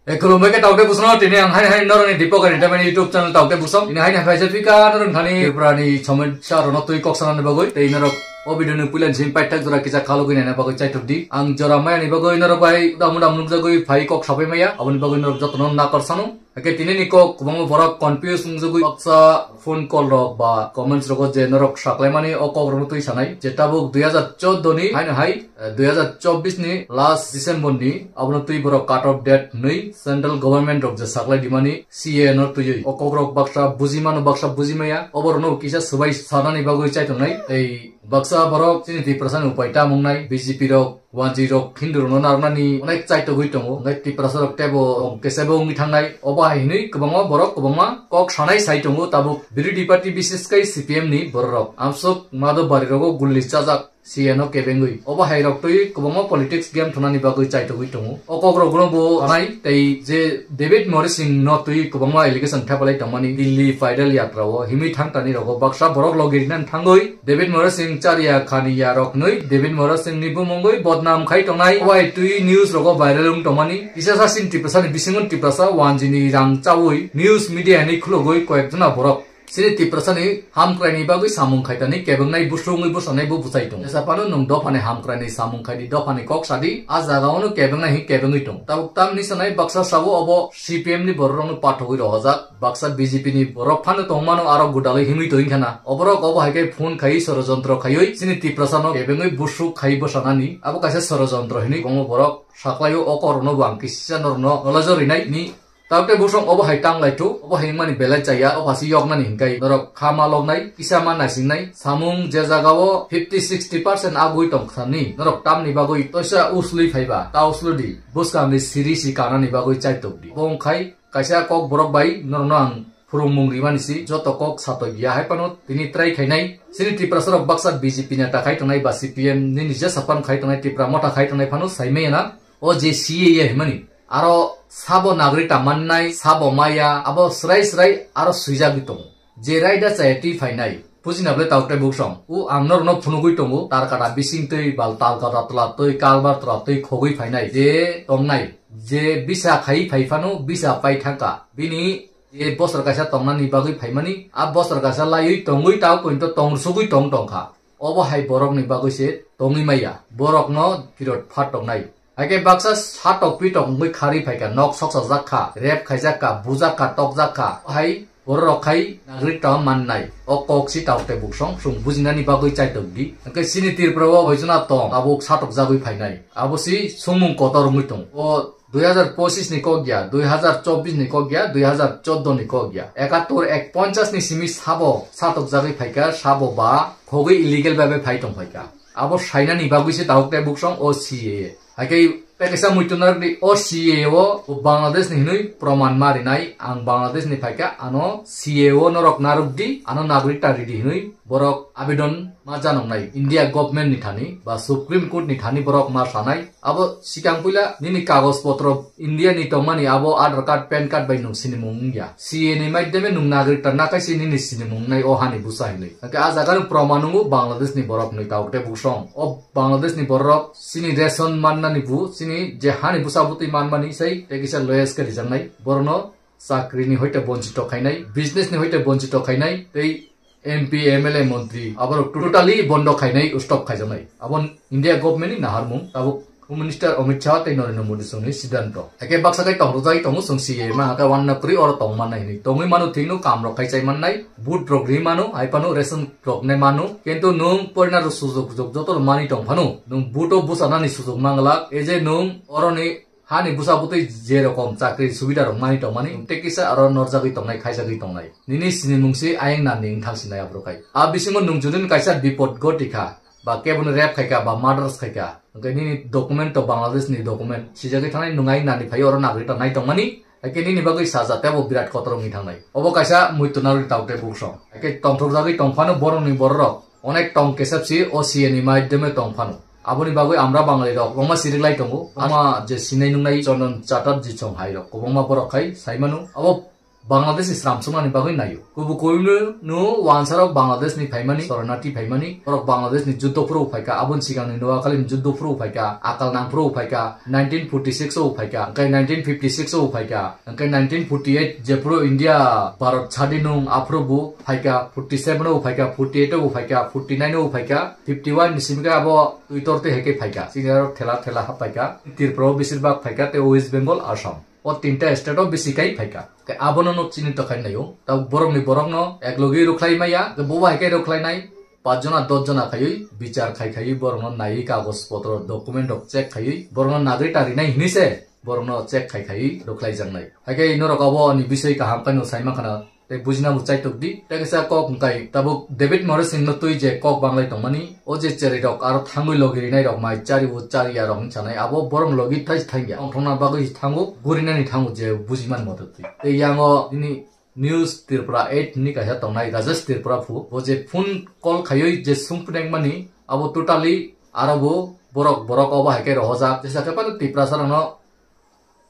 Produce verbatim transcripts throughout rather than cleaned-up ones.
E, khulumbai khe taukte busong, tini ang hai hai norokni Deepak Entertainment YouTube channel taukte busong. Tini hai hai phaisa phika norok thani Tripura ni somosya rokno twi kok sanani bagwi. Tei norok o video ni puila ni simi paithak jora kisa khalogwi naina bagwi chaitok di. Ang jora maya ni bagwi norok bai damu damu nukjagwi phai kok sapai maya. Aboni bagwi norok jotono nakar sano. Hake tini ni kok kwbangma borok confuse wngjagwi baksa phone call rok ba comments rogo je norok saklaimani o kok rokno twi sanai. Je tabuk dui hajar choudo ni haino hai, eh, dui hajar chobbish ni last December ni abono twi borok cut off date hwnwi central government rok je saklai dimani C A A no twiwi. O kok rok baksa buji mano, baksa buji maya. Obo rokno kisa swbai sanani bagwi chaitongnai. Tei baksa borok chini Tiprasa ni upai ta mungnai, B J P rok, wanjwi rok, Hindu rokno narwknani onek chaitogwi tongo. Hwnkhe Tiprasa rok tebo kesebo wngwi thangnai. Obo hai hwnwi kwbangma borok kwbangma kok sanai sai tongo. Tabuk birodhi party, bishesh khe C P M ni borok rok amsuk Madhobari rogo gulli chajak, C A no kebengwi. Obo hai rok twi kwbangma politics game thwnani bagwi chaitogwi tongo. O kok rokno bo sanai tei je David Moreh Singh no twi kwbangma allegation thepalai tongmani Delhi Paidal Yatra o himwi thangtani rogo baksa borok logi rinani thangwi David Moreh Singh chariya khani ya rok nwi David Moreh Singh ni bumungwi bodnam khai tongnai. Obo hai twi news rogo viral wng tongmani. Kisa sa sin Tiprasa ni bisingo Tiprasa wanjini rang chawi news media ni khulugwi koyek jona borok sini Tiprasa ni hamkrai ni bagwi samung khaitani kebeng nai busungwi busanai bo bwsai tongo. Jesa phano nwng dopha ni hamkrai ni samung khai di, dopha ni kok sa di, a jaga o no kebeng nai hi kebengwi tongo. Tabuk tamni sanai baksa sawo obo C P M ni borok rok no pathogwi rohojak. Baksa B J P ni borok phano tongmano aro gudalwi himwi tongwi khana. Oborok obo hai khe phone khai sorojontro khaiwi chini Tiprasa no kebengwi busuk khai bwsanani. Abo kaisa sorojontro hinwi kwbangma borok saklaio, o kok rokno bo ang kisa norokno knowledge o rinai ni. Tabuk tei busong obo hai tang lai thu, obo hai wngmani belai chaya, obo hasi yoknani hinkai norok kha ma loknai, kisa ma naisingnai. Samung je jaga o fifty sixty percent agwi tong thani norok tamni bagwi toisa uslui phaiba, ta uslu di. Bwskang ni siri si kanani bagwi chaitok di. Bo wngkhai kaisa kok borok bai norokno ang phwrwngmung rimani si joto kok satoi ya hai phano tini try khainai. Chini Tiprasa rok baksa B J P neta khai tongnai ba C P M ni nija sapan khai tongnai, Tipra Motha khai tongnai phano saimaya na o je C A A himani. Aro sabo nagri ta mannai, sabo maya, abo srai srai aro swijagwi tongo. Je raida chaya twi phainai, bujina bwle tabuk tei buksong. U ang norokno phunugwi tongo, tarkata bising twi, bal talkata twla twi, kalbar twla twi khogwi phainai. Je tongnai, je bisa khai phai phano bisa pai thangka. Bini je bosor kaisa tongnani bagwi phaimani, a bosor kaisa laiwi tongwi tabuk pointo tong sugwi tong tongkha. Obo hai borokni bagwi se tongwi maya. Borokno kirot phat tongnai. Haikhe baksa satok pitok wngwi kharwi phaikha, nok soksajak kha, rep khaijak kha, bujak kha, tokjak kha. Hai borok khai nagrik tong mannai. O kok si tabuk tei buksong, chwng bujinani bagwi chaitok di. Hwnkhe chini Tripura o hoijona tong, tabuk satokjagwi phainai. Abo si sumung kotor wngwi tong. O dui hajar pochis ni kok ya, dui hajar chobbish ni kok ya, dui hajar choudo ni kok ya. Ekattor ek ponchas ni simi sabo satokjagwi phaikha, sabo ba khogwi illegal bhabe phai tong phaikha. Abo sainani bagwi se tabuk tei buksong o C A A. Haikhe tei kaisa muitu narwk di, o C A A o Bangladesh ni hinwi proman ma rinai, ang Bangladesh ni phaikha, ano C A A o norok narwk di, ano nagrik ta ridi hinwi borok abedon ma janoknai India government ni thani ba Supreme Court ni thani borok ma sanai. Abo sikang puila nini kagoj potro India ni tongmani abo Aadhaar card, pan card bai nwng sinimung wngya. C A A ni maidyame nwng nagrik ta nakai se nini sinimung wngnai o hani bwsa hinwi. Hwnkhe a jaga ni proman wngo Bangladesh ni borok hinwi tabuk tei buksong. O Bangladesh ni borok chini ration mannani bu, chini je hani bwsa bwtwi manmani sai tei kisa loyes khe rijaknai. Borokno chakri ni hoite bonchito khainai, business ni hoite bonchito khainai, tei M P, M L A, montri aborok totally bondo khainai, stop khaijaknai. Abo India government ni naharmung, tabuk Home Minister Amit Shah tei Narendra Modi songni siddhanto. Haikhe baksa khe tongthokjagwi tongo, chwng C A A ma hakhe wanna kwrwi oro tong mannai hinwi. Tongwi mano thwino, kam rok khai chai mannai, vote rok ri mano, hai phano ration rok nai mano. Kintu nwng porina rok sujok jok joto mani tong phano, nwng vote o bwchanani sujok manglak. E je nwng oroni hani bwsa bwtwi je rokom chakri subida rok mani tongmani, tei kisa aro norjagwi tongnai, khaijagwi tongnai. Nini sinimung se ayang nani wngthang sinai aphuru khai. A bisingo nwng jodi kaisa bipod goti kha, ba kebono rape khai kha, ba murders khai kha, hwnkhe nini document to Bangladesh ni document sijagwi thangnai, nwng ayang nani phai oro nagri tongnai tongmani, haikhe nini bagwi saja tebo birat kotor wngwi thangnai. Obo kaisa muitu narwk tabuk tei buksong. Haikhe tongthokjagwi tong phano borokni bororok onek tong kesep si o C A ni maidyome tong phano. Aboni bagwi amra Bangali rok kwbangma siriklai tongo. Ama je sinai nungnai Chandan Chatterjee song hai rok kwbangma borok khai sai mano. Abo Bangladesh ni sram sumani bagwi naio. Kubu kuino no wansarok Bangladesh ni phaimani, soronarthi phaimani, borok Bangladesh ni juddo phuru phaika, aboni sigang ni Noakhali ni juddo phuru phaika, akal nang phuru phaika, nineteen forty six o phaika, hwnkhe nineteen fifty six o phaika, hwnkhe nineteen forty eight jephuru India Bharat sadinung aphuru bo phaika, forty seven o phaika, forty eight o phaika, forty nine o phaika, fifty one ni simi khe abo Twitter tei hai khe phaika. Sini aro thela thela ha phaika. Tripura o besir bak phaika tei West Bengal, Assam. O tinta state o bisi kai phaika. Ke abono no chini tokhai naio. Ta borok ni borok no ek logi rukhlai maya. Ke boba hai kai rukhlai nai. Pach jona, dos jona khaiwi bichar khai khaiwi borok no naiwi kagoj potro document rok check khaiwi borok no nagri ta rinai hinwi se borok no check khai khaiwi rukhlai jak nai. Hai ke norok abo ni bisoi kaham kai no sai mankha na. Tei bujina bo chaitok di. Tei kisa kok hwnkhe tabuk David Morrison no twi je kok banglai tongmani, o je cherai rok aro thangwi logi rinai rok mai chari bo chari ya rok hinwi sanai, abo borok logi thai thangya. Tongthokna bagwi thango, gurinani thango je bujimani moto twi. Tei yango nini News Tripura eight hinwi kaisa tongnai Rajesh Tripura phu. Bo je phone call khaiwi je sungpnek mani, abo totally aro bo borok, borok obo hai khe rohojak. Jesa khe phano Tiprasa rokno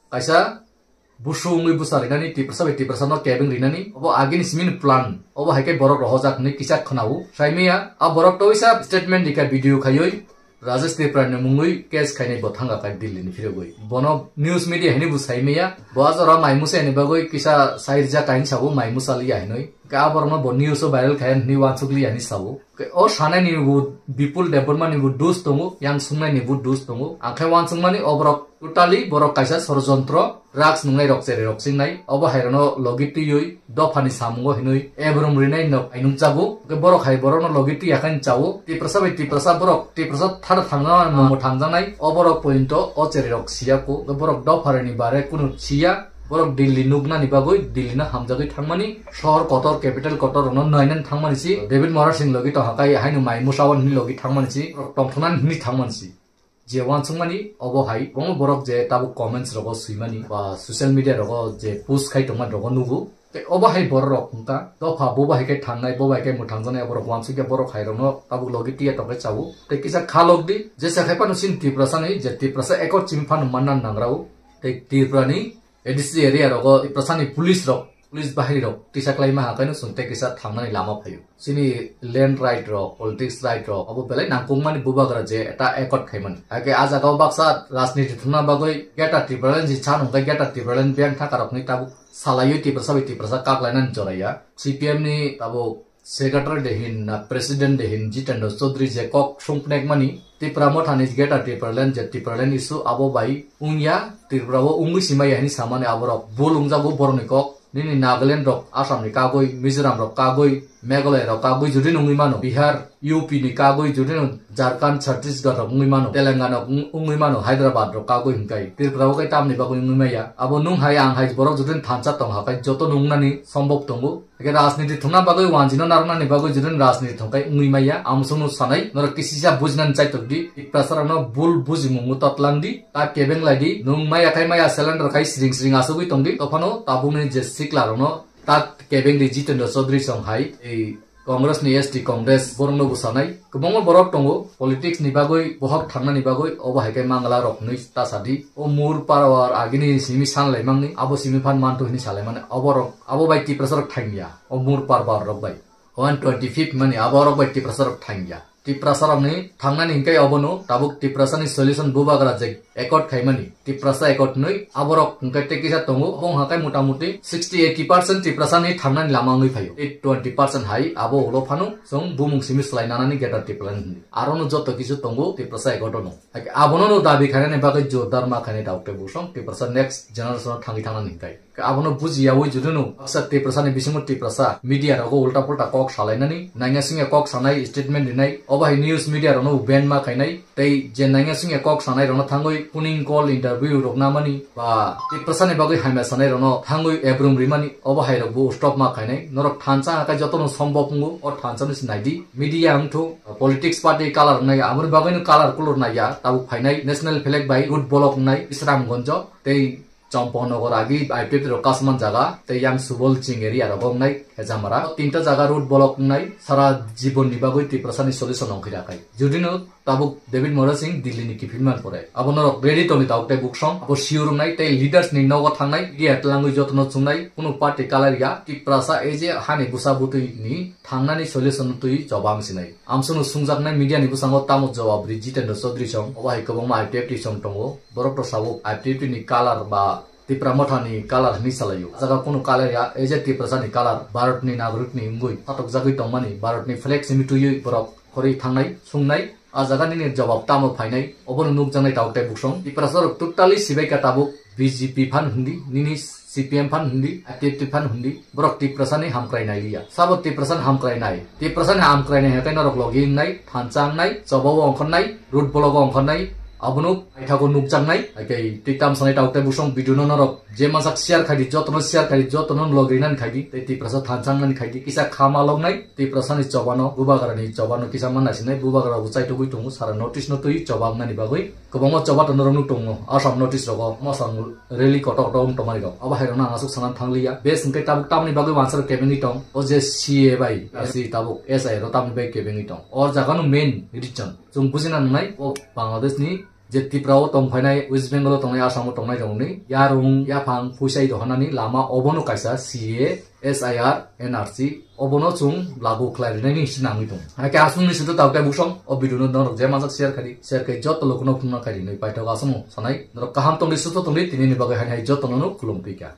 kaisa busu wngwi bwsa rinani, Tiprasa bai Tiprasa no kebeng rinani, obo agini simi ni plan, obo hai khe borok rohojak hinwi kisa khwnao. Saimaya, a borok toisa statement rikha video khaiwi, Rajesh Tripura ni mungwi case khainai bo thangkha kai Delhi ni phirogwi. Bono news media hinwi bo saimaya, bo a jora mai musa ni bagwi kisa sai rijak kain sabo mai musa liya hinwi. Khe a borok no bo news o viral khai hinwi wansuk liya hinwi sabo. Khe o sanai ni bo Bipul Debbarma ni bo dus tongo, yang sungnai ni bo dus tongo. Ang khe wansuk mani o borok totally borok kaisa sorojontro, drugs nungnai rok cherai rok singnai. Obo hai rok no logi twiwi dophani samungo hinwi ebrum rinai no ainung chago. Hwnkhe borok hai borokno logi twi yakhani chawo. Tiprasa bai Tiprasa borok, Tiprasa thara thangna ah, momo thangjaknai. O borok pointo o cherai rok siya ko. Hwnkhe borok dopharani bare kunu siya. Borok Delhi nuknani bagwi Delhi no hamjagwi thangmani. Sohor kotor, capital kotor rokno nainani thangmani si. David Morar Singh logi to hakai haino mai musawan hini logi thangmani si. Borok tongthoknani hini thangmani si. Je wansukmani obo hai kwbangma borok je tabuk comments rogo swimani ba social media rogo je post khai tongmani rogo nugo. Tei obo hai borok rok wngkha dopha bo bai khe thangnai, bo bai khe mwthangjaknai, borok wansukya borok hai rokno tabuk logi tiya tongkhe chawo. Tei kisa khalok di jesa khai phano chini Tiprasa ni je Tiprasa accord chimi phano manna nangrao. Tei Tripura ni A D C area rogo Tiprasa ni police rok, police bahari rok tisa kwlai ma hakaino chwng tei kisa thangnani lama phaio. Chini land right rok, politics right rok, abo belai nangkukmani bubagra je eta accord khaimani. Hake a jagao baksa rajniti thumna bagwi Greater Tipraland je chan hwnkhe Greater Tipraland biyang thaka rokni tabuk salaiwi Tiprasa bai Tiprasa kaklainani joraiya. C P M ni tabuk secretary de hin na president de hin Jitendra Chaudhary je kok sungpnek mani Tipra Motha ni Greater Tipraland je Tipraland issue abo bai wngya, Tripura o wngwi simaya hinwi samani aborok bul wngjago borokni kok. Nini Nagaland rok, Assam ni kagwi, Mizoram rok kagwi, Meghalaya rok kagwi jodi no wngwi mano, Bihar, U P ni kagwi jodi no Jharkhand, Chhattisgarh rok wngwi mano, Telangana rok wng-, wngwi mano, Hyderabad rok kagwi hinkai. Tripura o kai tamni bagwi wngwi maya. Abo nung hai ang hai borok jodi no thansa tong hakai joto no wngnani sombok tongo. Hake rajniti thungna bagwi wanjino narwknani bagwi jodi rajniti thungkhai wngwi maya, amsongno sanai, norok kisisa bujinani chaitok di, Tiprasarokno bul bujimungo totlang di, ta kebeng lai di, nung maya khai maya cylinder khai siring siring asugwi tong di, tophano tabukni je siklarokno ta kebeng di Jitendra Chaudhary song hai, ei Congress ni S T Congress borokno bo sanai, kwbangma borok tongo, politics ni bagwi, bohok thangnani bagwi, obo hai khe mangala rok hinwi ta sadi, o mur parawar agini simi sanlai mangni, abo simi phan mantu hinwi salai mani, oborok, abo bai Tiprasarok thangya. O mur par bar rok bai. One twenty fifth mani abo rok bai Tiprasa rok thangya. Tiprasa rok ni thangnani hinkai obono tabuk Tiprasa ni solution bubagra je accord khaimani. Tiprasa accord nui abo rok hinkai tei kisa tongo. Bong hakai mota moti sixty eighty percent Tiprasa ni thangnani lama wngwi phaio. Tei twenty percent hai abo ulo phano chwng bumung simi swlai nanani Greater Tipraland hinwi. Aro no joto kisu tongo Tiprasa accord ono. Hake abono no dabi khainani bagwi jordar ma khainai dauk tei busong Tiprasa next generation o thangwi thangnani hinkai. Abono bujiyawi judino baksa Tiprasani bisingo Tiprasa media rogo ulta pulta kok salainani, nainga singya kok sanai, statement rinai, obo hai news media rokno ban ma khainai, tei je nainga singya kok sanai rokno thangwi phuning call interview rok namani, ba Tiprasani bagwi hamya sanai rokno thangwi ebrum rimani, obo hai rokbo stop ma khainai. Norok thansa hakai jotono sombok wngo, o thansa no se naidi. Media wngthu, politics party color wngnai, aboni bagwino color kulur naiya, tabuk phainai national flag bai root bolok wngnai, Bisramganj, tei Champaknagar agi I P F T rok kasman jaga, tei yang Subol Ching area rok wngnai, Hejamara. Tinta jaga road block wngnai sara jibon ni bagwi Tiprasa ni solution ongkhira khai. Judino tabuk David Mora Singh Delhi ni kiphilman pore. Abo norok ready tongni tabuk tei buksong. Abo sure wngnai tei leaders ni nogo thangnai. Media twlangwi jotono chungnai. Kunu party kalai ya. Tiprasa ei je hani busa butwi ni thangnani solution twi chobam sinai. Amsunu sungjaknai media ni bwskango tamo jawab ri Jitendra Chaudhary song. Obo hai kwbangma I P F T song tongo. Borok to sabo I P F T ni color ba Tipra Motha ni color hinwi salaio. Jaga kunu color ya, ei je Tiprasa ni color, Bharat ni nagorik ni wngwi satokjagwi tongmani, Bharat ni flag simi twiwi borok khorwi thangnai, sungnai, a jaga nini jawab tamo phainai, obono nukjaknai tabuk tei buksong. Tiprasa rok totally sibai ka tabuk B J P phan hindi, nini C P M phan hindi, I P F T phan hindi, borok Tiprasa ni hamkrai nai liya. Sabo Tiprasa ni hamkrai nai. Tiprasa ni hamkrai nai hatai norok logi wngnai, thansa wngnai, choba o ongkhornai, road block o ongkhornai, abono paithago nukjaknai. Hai khe tei tam sanai tabuk tei buksong video no norok je mansak share khai di, jotono share khai di, jotono log rinan khai di. Tei Tiprasa thansa wngnani khai di. Kisa khama lognai, Tiprasa ni chobano, Bubagra ni chobano kisa manna sinai, Bubagra bo chaitugwi tongo, sara notice no twi choba wngnani bagwi. Kwbangma choba to norok nuk tongo, Assam notice rogo, Assam rally kotor kotor wng tongmani rok. Abo hai rokno ang aswk sana thang liya. Bes hwnkhe tabuk tamni bagwi wansaro kebengwi tong, o je C A bai, si tabuk S I ro tamni bai kebengwi tong. O jaga no main reason. Chwng bujina nangnai, o Bangladesh ni je Tripura o tong phainai, West Bengal o tongnai, Assam o tongnai rokni yarung, yaphang, phuisai dohonani lama obono kaisa C A, S I R, N R C, obono chwng lagu khlai rinani hinwi nangwi tongo. Haikhe aswkni sitwtwk tei buksong o video no norok je manjak share khai di, share khai joto lokono phunukna khai di hinwi paithak aswkno sanai. Norok kaham tongdi, susto tongdi, tinini bagwi hai hai jotono no khulum pika.